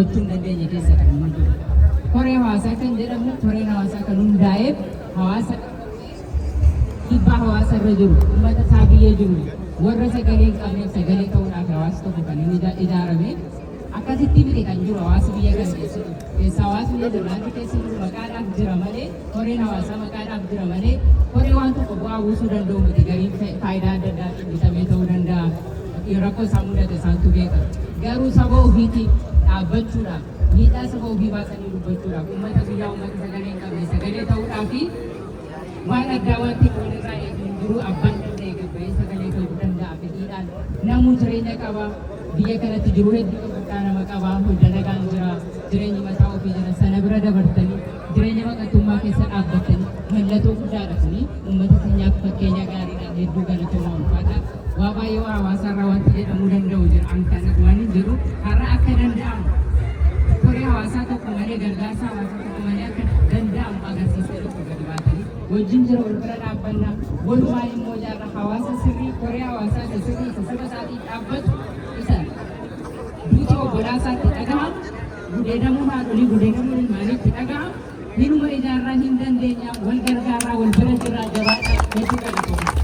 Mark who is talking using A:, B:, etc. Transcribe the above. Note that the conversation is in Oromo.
A: gochuu hin dandeenye keessa kan inni jiru. Koree hawaasaa kan jedhamu koreen hawaasaa kan hundaa'eef hawaasa dhiibbaa hawaasa irra jiru, uummata isaa biyya jiru, warra sagalee hin qabneef sagalee ta'uudhaaf hawaasi tokko kan inni ijaarame. Akkasitti miti kan jiru hawaasi biyya kana keessa jiru. Keessa hawaasni Neezerlaandii keessa jiru maqaadhaaf jira malee, koreen hawaasaa maqaadhaaf jira malee, koree waan tokko bu'aa buusuu danda'u miti. Gariin faayidaa adda addaatiin bitamee ta'uu danda'a. Rakkoo isaan mudate isaantu beeka. Garuu saba ofiitiif dhaabbachuudhaaf, miidhaa saba ofii baasanii dubbachuudhaaf, uummata biyyaa, uummata sagalee hin qabne sagalee ta'uudhaaf waan addaa wanti walirraa eegu hin jiru. Abbaan danda'e gabbayee sagalee ta'uu danda'a fedhiidhaan. Namuu jireenya qaba. Biyya kanatti jiru hedduu guddaa nama qaba. Dalagaan jira. Jireenyi mataa ofii jira. Sana bira dabartanii jireenya baqattummaa keessa dhaabbatanii mallattoo guddaadha kuni. Uummata keenyaaf fakkeenya gaariidha. Hedduu galatoomaa, ulfaata. Waa baay'ee waa hawaasaarraa wanti jedhamuu danda'u jira. An kan waan hin jiru har'a akka danda'amu koree hawaasaa tokko malee, gargaarsa hawaasaa tokko malee akka danda'amu agarsiisee tokko gadi baatanii wajjin jira, wal bira dhaabbannaa, walumaan immoo jaarra hawaasa sirrii, koree hawaasaa isa sirrii, isa saba isaatiin dhaabbatu, isa duuti obbolaa isaatti dhagahamu, gudeedamuun haadholii, gudeedamuun ilmaaniitti dhagahamu hinuma ijaarraa. Hin dandeenya, wal gargaaraa, wal bira jirraa, jabaadhaa, hedduu galatoomaa.